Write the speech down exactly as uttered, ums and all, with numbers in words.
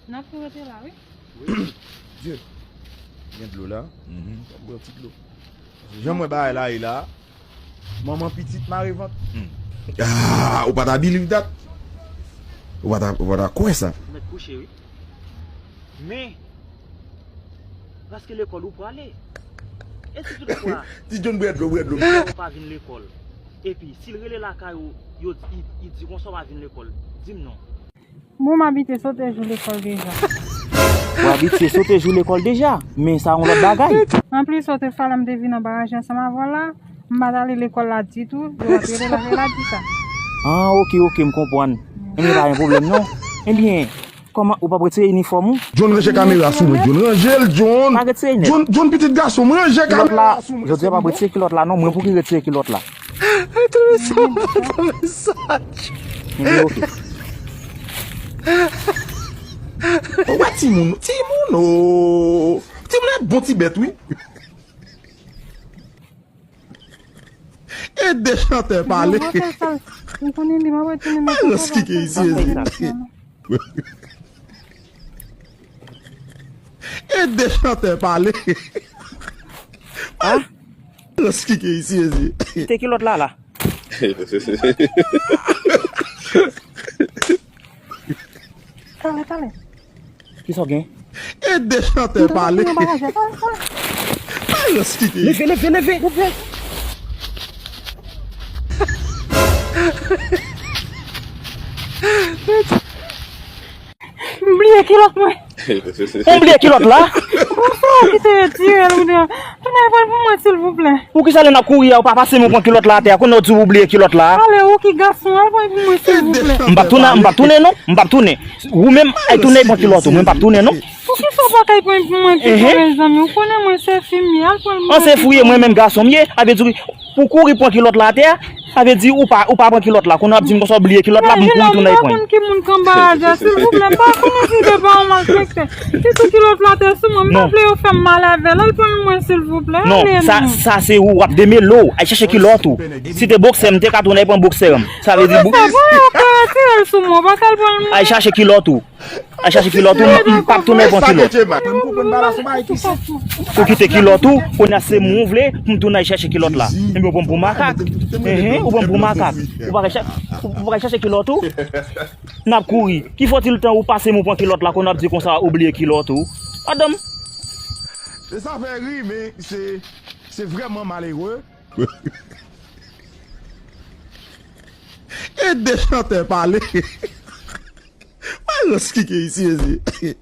N ap tou rete la, wi. Dye. Gen dlo la. Mhm. Bwè yon ti dlo. Jan mwen bagay la ye la. Manman pitit mare vant. Hmm. Ah, ou pa ta believe that. Ou pa ta, ou pa ta kwè sa. Ou mèt kouche, wi. Men, paske lekòl ou prale. E si toutfwa Ti John bwè dlo, bwè dlo. Ou pa vin lekòl. Epi, si l rele lakay ou, yo, li, li di konsa ou pa vin lekòl. Di m non. Bon, m abitye sote jou lekòl deja. Ou abitye sote jou lekòl deja, men sa yon lòt bagay. Anplis, otrefwa, lè m te vin nan baraj ansanm avè w la, m pa t ale lekòl la ditou, yo t ap rele lakay la di sa. Ah, ok, ok, m konprann. Ebyen, pa gen pwoblèm non. Ebyen, kòman, ou p ap retire inifòm ou? John, ranje kamera sou mwen, John. Ranje l, John. Pa retire nèt. John, John, pitit gason m, ranje kamera sou mwen. Kilòt la, jodi a, p ap retire kilòt la non, mwen pou ki retire kilòt la. Tonbe sa, tonbe sa. Ebyen, ok. Ou wè timoun, timoun, o. Timoun e bon ti bèt, wi. Ede chantè pale. Mwen fè sa. Ou konnen li, mwen retounen nan Alòs, kike isi, ezi. Ede chantè pale. Ah? Alòs, kike isi, ezi. Kite kilòt la, la. Talè, talè. Kisa w gen? Ede chantè pale. Alòs, kike. Leve, leve, leve. M bliye kilòt mwen. Ou bliye kilòt la? Konsa, ki te retire l, ou di, tounen pran l pou mwen, silvouplè. Poukisa lè n ap kouri a, ou pa pase men w pran kilòt la atè a, kounye a w di w bliye kilòt la? Ale, ou ki gason, al pran l pou mwen, silvouplè. M p ap tounen, m p ap tounen, non. M p ap tounen. Ou menm, ay tounen pran kilòt ou, mwen m p ap tounen, non. Poukisa w pa kay pran l pou mwen pito, mezanmi? Ou konnen mwen se fi m ye, al pran l pou mwen pito. An se fi w ye, mwen menm gason m ye, a vle di, pou w kouri pran kilòt la atè a, sa vle di ou pa, ou pa pran kilòt la. Kounye a w ap di m konsa w bliye kilòt la, pou m kouri tounen pran. Imajine w, m pa konn ki moun k anba a, silvouplè. M pa konnen si se pa yon malfektè. Kite kilòt la atè sou mwen. M pa vle yo fè m mal avè l. Al pran l mwen, silvouplè. Non, sa, sa se ou, w ap demele w. Al chèche kilòt ou. Si te boksè, m te ka tounen pran boksè m. Sa vle di bou- Sa bon, yo ka retire l sou mwen, w pa ka al pran l mwen. Al chache kilòt ou. Al chache kilòt ou, m p ap tounen pran kilòt. Ou kite kilòt ou, kounye a se mwen w vle, pou m tounen al chache kilòt la. Ebyen, ou pran m pou makak. Enhen, ou pran m pou makak. Ou pa ka cha-, ou pa ka chache kilòt ou? N ap kouri. Ki fòtil tan ou pase mwen pran kilòt la, kounye a w ap di konsa ou bliye kilòt ou? Madanm. E sa fè ri, men se, se vrèman malere. Ede chantè pale. Alòs, kike isi, ezi.